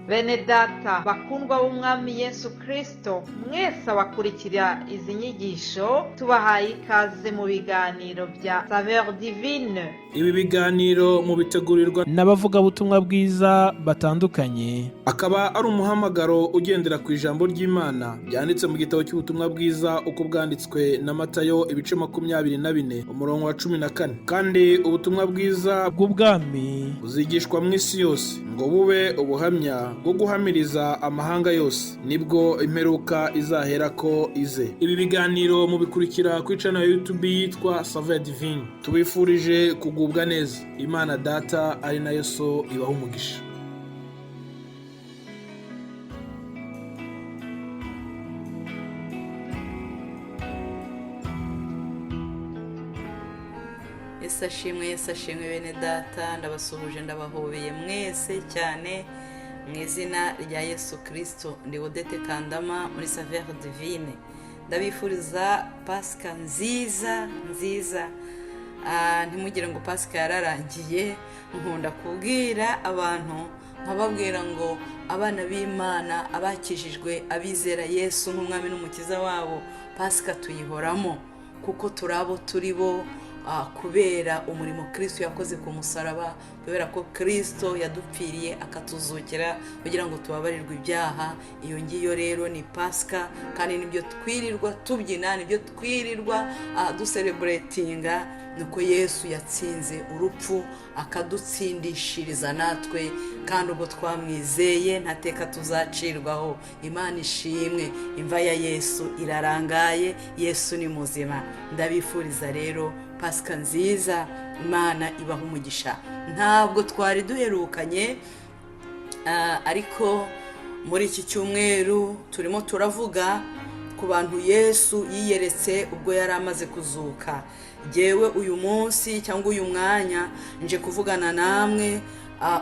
Bene data bakundwa b'Umwami Yesu Kristo, mwese abakurikira izi nyigisho, tubahaye ikaze mu biganiro bya Saveur Divine. Ibi biganiro mubitegurirwa n'abavugabutumwa bwiza batandukanye, akaba ari umuhamagaro ugendera ku ijambo ry'Imana ryanditse mu gitabo cy'ubutumwa bwiza uko bwanditswe na Matayo, ibice 24, umurongo wa 14. Kandi ubutumwa bwiza bw'ubwami buzigishwa mu isi yose ngo bube ubuhamya bwo guhamiriza amahanga yose, nibwo imperuka izaherako ize. Ibi biganiro mubikurikira kuri channel ya YouTube yitwa Saveur Divine. Tubifurije kugubwa neza. Imana Data ari nayo So ibaha umugisha. Yesu ashimwe, Yesu ashimwe. Bene data, ndabasuhuje, ndabahobeye mwese cyane mu izina rya Yesu Kirisito. Ndi Odette Kandama muri Saveur Divine. Ndabifuriza Pasika nziza nziza. Ntimugire ngo Pasika yararangiye. Nkunda kubwira abantu, nkababwira ngo abana b'Imana, abakijijwe, abizera Yesu nk'umwami n'umukiza wabo, Pasika tuyihoramo kuko turi abo turi bo kubera umurimo Kirisito yakoze ku musaraba, kubera ko Kirisito yadupfiriye akatuzukira kugira ngo tubabarirwe ibyaha. Iyo ngiyo rero ni Pasika, kandi nibyo twirirwa tubyina, nibyo twirirwa dusereburetinga, nuko Yesu yatsinze urupfu akadutsindishiriza natwe, kandi ubwo twamwizeye nta teka tuzacirwaho. Imana ishimwe, imva ya Yesu irarangaye, Yesu ni muzima. Ndabifuriza rero Pasika nziza, Imana ibaha umugisha. Ntabwo twari duherukanye, ariko muri iki cyumweru turimo turavuga ku bantu Yesu yiyeretse ubwo yari amaze kuzuka. Jyewe uyu munsi cyangwa uyu mwanya nje kuvugana namwe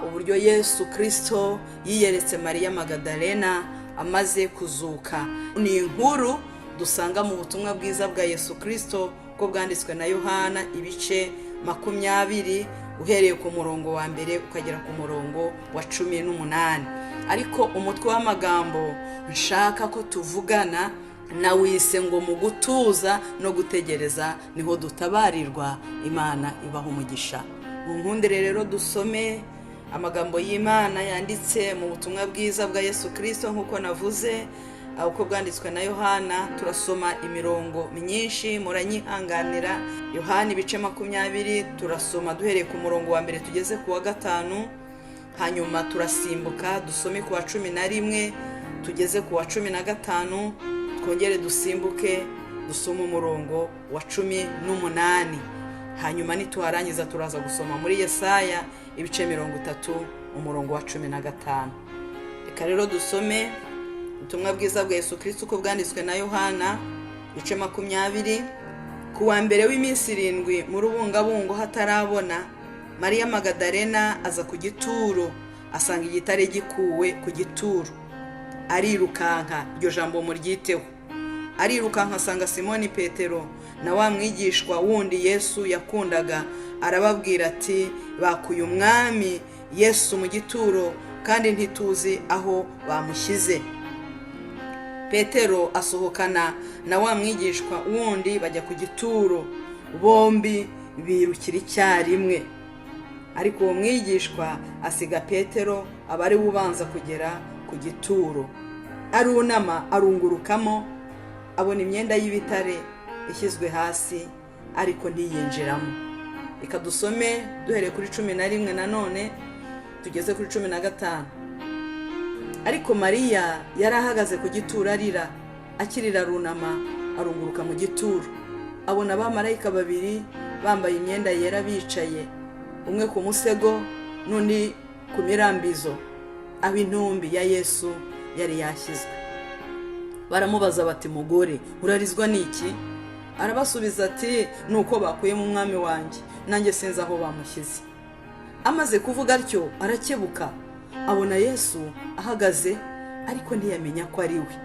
uburyo Yesu Kirisito yiyeretse Mariya Magadalena amaze kuzuka. Ni inkuru dusanga mu butumwa bwiza bwa Yesu Kirisito ko bwanditswe na Yohana, ibice 20, uhereye ku murongo wa 1 ukagera ku murongo wa 18. Ariko umutwe w'amagambo nshaka ko tuvugana nawise ngo mu gutuza no gutegereza niho dutabarirwa. Imana ibaha umugisha. Mu nkundire rero dusome amagambo y'Imana yanditse mu butumwa bwiza bwa Yesu Kirisito nk'uko navuze, uko bwanditswe na Yohana. Turasoma imirongo myinshi, muranyihanganira. Yohana ibice 20, turasoma duhereye ku murongo wa 1 tugeze ku wa 5, hanyuma turasimbuka dusome ku wa 11 tugeze ku wa 15, twongere dusimbuke dusome umurongo wa 18, hanyuma nituharangiza turaza gusoma muri Yesaya ibice 30, umurongo wa 15. Reka rero dusome ubutumwa bwiza bwa Yesu Kirisito uko bwanditswe na Yohana, ibice 20. Ku wa mbere w'iminsi 7 mu rubungabungo hatarabona, Mariya Magadalena aza ku gituro, asanga igitare gikuwe ku gituro. Arirukanka, iryo jambo muryiteho, arirukanka asanga Simoni Petero na wa mwigishwa wundi Yesu yakundaga, arababwira ati bakuye umwami Yesu mu gituro kandi ntituzi aho bamushyize. Petero asohokana na wa mwigishwa wundi bajya ku gituro, bombi birukira icyarimwe. Ariko uwo mwigishwa asiga Petero, aba ari we ubanza kugera ku gituro. Arunama arungurukamo, abona imyenda y'ibitare ishyizwe hasi, ariko ntiyinjiramo. Reka dusome duhereye kuri 11 nanone tugeze kuri 15. Ariko Mariya yari ahagaze ku gituro arira, akirira arunama arunguruka mu gituro, abona abamarayika babiri bambaye imyenda yera bicaye, umwe ku musego n'undi ku mirambizo, aho intumbi ya Yesu yari yashyizwe. Baramubaza bati mugore, urarizwa n'iki? Arabasubiza ati nuko bakuyemo umwami wanjye, nanjye sinzi aho bamushyize. Amaze kuvuga atyo arakebuka, abona Yesu ahagaze, ariko ntiyamenya ko ari we.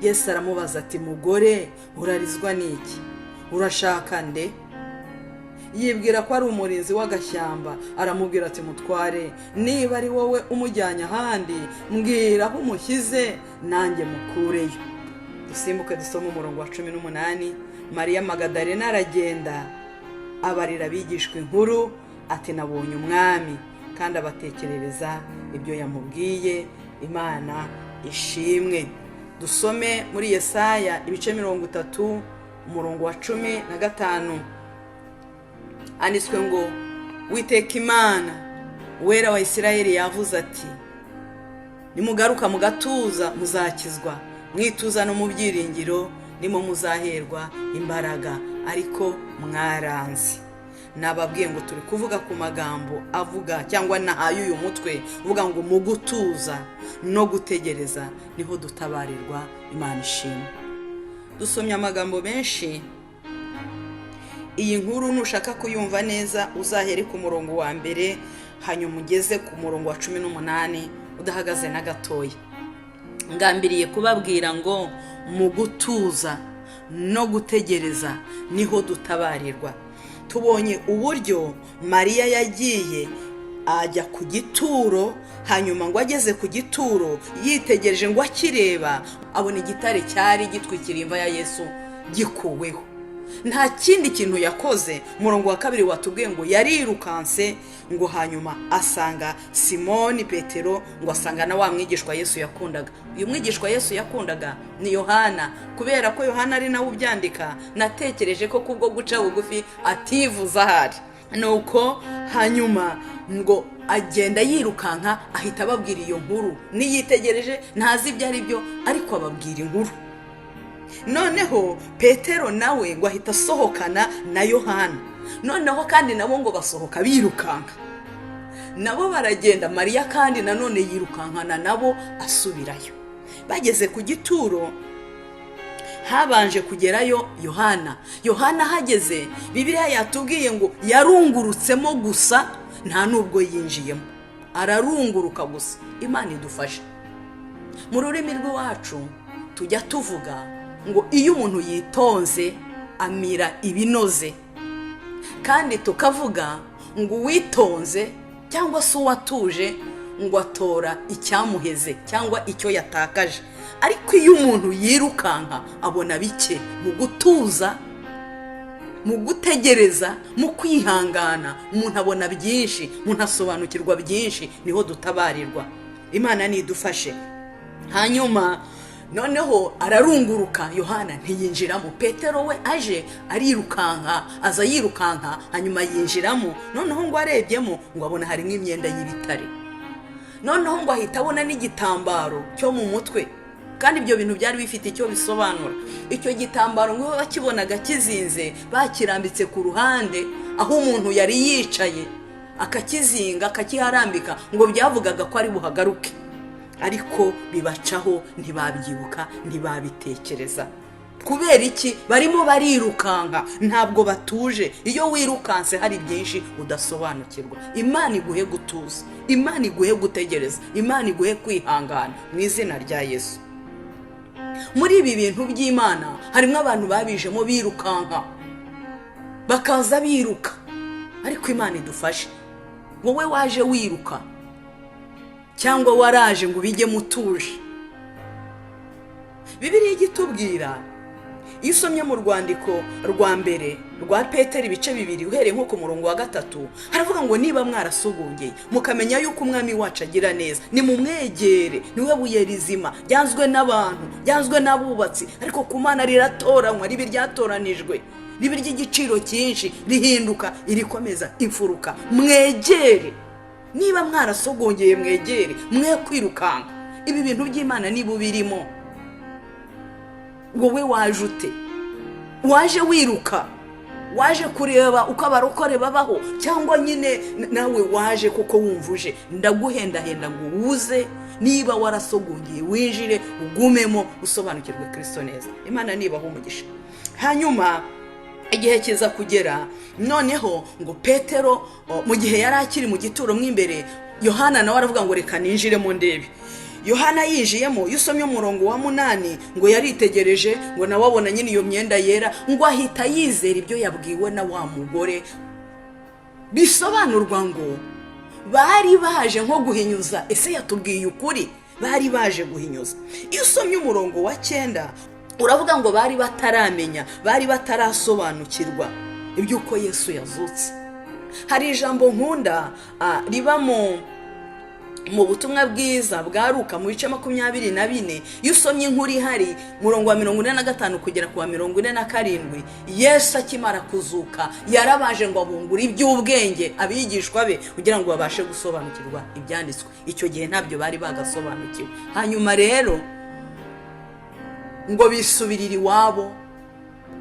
Yesu aramubaza ati mugore, urarizwa n'iki? Urashaka nde? Yibwira ko ari umurinzi w'agashyamba. Aramubwira ati: "Mutware, niba ari wowe umujyanye ahandi, mbwira aho umushyize nanjye mukureyo." Dusimbuke dusome umurongo wa 18. Mariya Magadarena aragenda abarira abigishwa inkuru, ati: "Nabonye Umwami," kandi abatekerereza ibyo yamubwiye. Imana ishimwe. Dusome muri Yesaya ibice 30, umurongo wa 15. Handitswe ngo: "Witeka Imana, Uwera wa Isirayeli, yavuze ati: 'Nimugaruka mugatuza muzakizwa, mwituza no mu byiringiro nimo muzaherwa imbaraga, ariko mwaranze.'" Nababwiye ngo turi kuvuga ku magambo avuga, cyangwa nahaye uyu mutwe uvuga ngo mu gutuza no gutegereza niho dutabarirwa. Imana ishimwe. Dusomye amagambo menshi. Iyi nkuru nushaka kuyumva neza, uzahere ku murongo wa 1, hanyuma ugeze ku murongo wa 18 udahagaze na gatoya. Ngambiriye kubabwira ngo mu gutuza no gutegereza niho dutabarirwa. Tubonye uburyo Mariya yagiye ajya ku gituro, hanyuma ngo ageze ku gituro yitegereje, ngo akireba abona igitare cyari gitwikiriye imva ya Yesu gikuweho. Nta kindi kintu yakoze. Umurongo wa 2 watubwiye ngo yarirukanse, ngo hanyuma asanga Simoni Petero, ngo asanga na wa mwigishwa Yesu yakundaga. Uyu mwigishwa Yesu yakundaga ni Yohana. Kubera ko Yohana ari nawe ubyandika, natekereje ko kubwo guca bugufi ativuza ahari. Nuko hanyuma ngo agenda yirukanka, ahita ababwira iyo nkuru. Niyitegereje, ntazi ibyo ari byo, ariko ababwira inkuru. Noneho Petero nawe ngo ahita asohokana na Yohana. Noneho kandi nabo ngo basohoka birukanka, nabo baragenda. Mariya kandi nanone yirukankana nabo asubirayo. Bageze ku gituro, habanje kugerayo Yohana. Yohana ahageze, Bibiliya yatubwiye ngo yarungurutsemo gusa, nta nubwo yinjiyemo, ararunguruka gusa. Imana idufashe. Mu rurimi rw'iwacu tujya tuvuga ngo iyo umuntu yitonze amira ibinoze, kandi tukavuga ngo uwitonze cyangwa se uwatuje ngo atora icyamuheze cyangwa icyo yatakaje. Ariko iyo umuntu yirukanka abona bike. Mu gutuza, mu gutegereza, mu kwihangana, umuntu abona byinshi, umuntu asobanukirwa byinshi, niho dutabarirwa. Imana nidufashe. Hanyuma noneho ararunguruka, Yohana ntiyinjiramo. Petero we aje arirukanka, aza yirukanka, hanyuma yinjiramo. Noneho ngo arebyemo, ngo abona harimo imyenda y'ibitare. Noneho ngo ahita abona n'igitambaro cyo mu mutwe, kandi ibyo bintu byari bifite icyo bisobanura. Icyo gitambaro ngo bakibonaga kizinze, bakirambitse ku ruhande aho umuntu yari yicaye, akakizinga akakiharambika, ngo byavugaga ko ari buhagaruke. Ariko bibacaho, ntibabyibuka, ntibabitekereza. Kubera iki? Barimo barirukanka, ntabwo batuje. Iyo wirukanse hari byinshi udasobanukirwa. Imana iguhe gutuza, Imana iguhe gutegereza, Imana iguhe kwihangana mu izina rya Yesu. Muri ibi bintu by'Imana harimo abantu babijemo birukanka, bakaza biruka, ariko Imana idufashe. Wowe waje wiruka cyangwa waraje ngo ubijyemo utuje? Bibiliya ijya itubwira, iyo usomye mu rwandiko rwa mbere rwa Petero ibice 2, uhereye nko ku murongo wa 3, haravuga ngo: "Niba mwarasogongeye mukamenya yuko Umwami wacu agira neza, nimumwegere. Niwe buye rizima ryanzwe n'abantu, ryanzwe n'abubatsi, ariko ku Mana riratoranywa, riba ryatoranijwe, riba iry'igiciro cyinshi, rihinduka irikomeza imfuruka. Mwegere." Niba mwarasogongeye, mwegere, mwe kwirukanka. Ibi bintu by'Imana niba ubirimo, wowe waje ute? Waje wiruka? Waje kureba uko abarokore babaho, cyangwa nyine nawe waje kuko wumva uje? Ndaguhendahenda ngo wuze. Niba warasogongeye, winjire, ugumemo, usobanukirwe Kirisito neza. Imana nibaha umugisha. Hanyuma igihe kiza kugera, noneho ngo Petero mu gihe yari akiri mu gituro mo imbere, Yohana nawe aravuga ngo: "Reka ninjiremo ndebe." Yohana yinjiyemo, iyo usomye umurongo wa 8, ngo yaritegereje, ngo nawe abona nyine iyo myenda yera, ngo ahita yizera ibyo yabwiwe na wa mugore. Bisobanurwa ngo bari baje nko guhinyuza. Ese yatubwiye ukuri? Bari baje guhinyuza. Iyo usomye umurongo wa 9 uravuga ngo bari bataramenya, bari batarasobanukirwa iby'uko Yesu yazutse. Hari ijambo nkunda riba mu butumwa bwiza bwa Luka mu bice 24. Iyo usomye inkuru ihari, murongo wa 45 kugera ku wa 47, Yesu akimara kuzuka yarabaje ngo abungure iby'ubwenge abigishwa be kugira ngo babashe gusobanukirwa ibyanditswe. Icyo gihe ntabyo bari bagasobanukiwe. Hanyuma rero ngo bisubirire iwabo,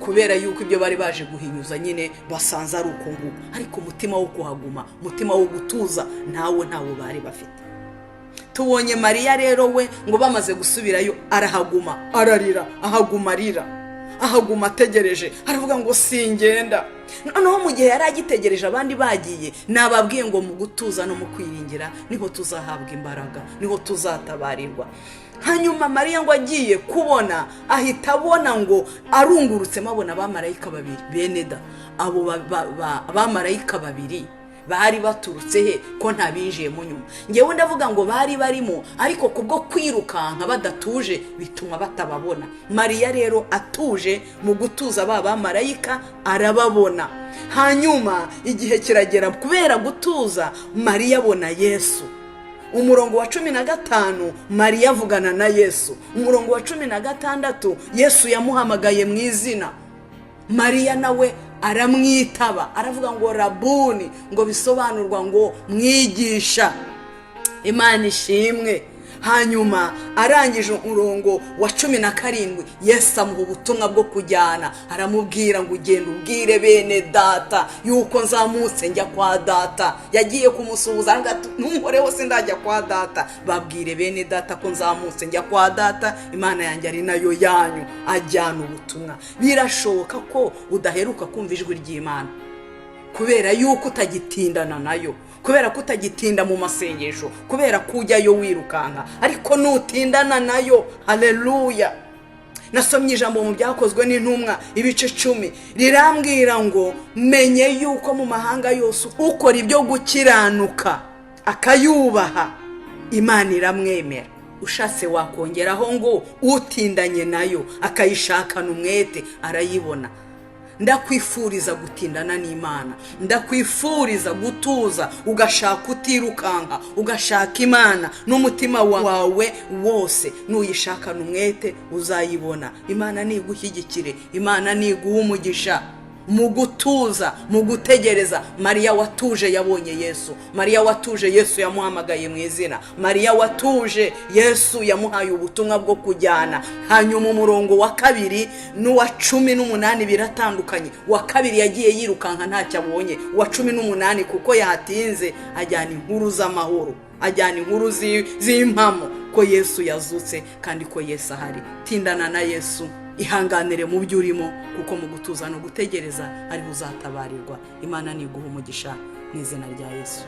kubera yuko ibyo bari baje guhinyuza nyine basanze ari uko nguko. Ariko umutima wo kuhaguma, umutima wo gutuza, ntawo bari bafite. Tubonye Mariya rero we ngo bamaze gusubirayo arahaguma, ararira, ahaguma arira, ahaguma ategereje, aravuga ngo singenda. Noneho mu gihe yari agitegereje abandi bagiye, nababwiye ngo mu gutuza no mu kwiringira niho tuzahabwa imbaraga, niho tuzatabarirwa. Hanyuma Mariya ngo agiye kubona, ahita abona ngo arungurutsemo abona abamarayika babiri bene da. Abo bamarayika babiri bari baturutse he ko ntabinjiyemo nyuma? Ngewe ndavuga ngo bari barimo, ariko kubwo kwirukanka badatuje bituma batababona. Mariya rero atuje mu gutuza ba bamarayika arababona. Hanyuma igihe kiragera, kubera gutuza Mariya abona Yesu. Umurongo wa 15 Mariya avugana na Yesu. Umurongo wa 16 Yesu yamuhamagaye mu izina. Mariya nawe aramwitaba, aravuga ngo rabuni, ngo bisobanurwa ngo mwigisha. Imana ishimwe. Hanyuma arangije umurongo wa 17 Yesu amuha ubutumwa bwo kujyana, aramubwira ngo ugende ubwire bene data yuko nzamutse njya kwa data. Yagiye kumusuhuza aravuga ati ntunkoreho sindajya kwa data, babwire bene data ko nzamutse njya kwa data, Imana yanjye ari nayo yanyu. Ajyana ubutumwa. Birashoboka ko udaheruka kumva ijwi ry'Imana kubera yuko utagitindana nayo, kubera ko utagitinda mu masengesho, kubera ko ujyayo wirukanka, ariko nutindana nayo, haleluya. Nasomye ijambo mu Byakozwe n'Intumwa ibice 10 rirambwira ngo menye yuko mu mahanga yose ukora ibyo gukiranuka akayubaha Imana iramwemera. Ushatse wakongeraho ngo utindanye nayo akayishakana umwete arayibona. Ndakwifuriza gutindana n'Imana, ndakwifuriza gutuza, ugashaka utirukanka, ugashaka Imana n'umutima wawe wose. Nuyishakana umwete uzayibona. Imana nigushyigikire, Imana niguhe umugisha mu gutuza, mu gutegereza. Mariya watuje yabonye Yesu. Mariya watuje Yesu yamuhamagaye mu izina. Mariya watuje Yesu yamuhaye ubutumwa bwo kujyana. Hanyuma umurongo wa 2 n'uwa 18 biratandukanye. Uwa 2 yagiye yirukanka ntacyo abonye, uwa 18 kuko yahatinze ajyana inkuru z'amahoro, ajyana inkuru z'impamo ko Yesu yazutse kandi ko Yesu ahari. Tindana na Yesu, ihanganire mu byo urimo, kuko mu gutuza no gutegereza ariho uzatabarirwa. Imana niguha umugisha mu izina rya Yesu.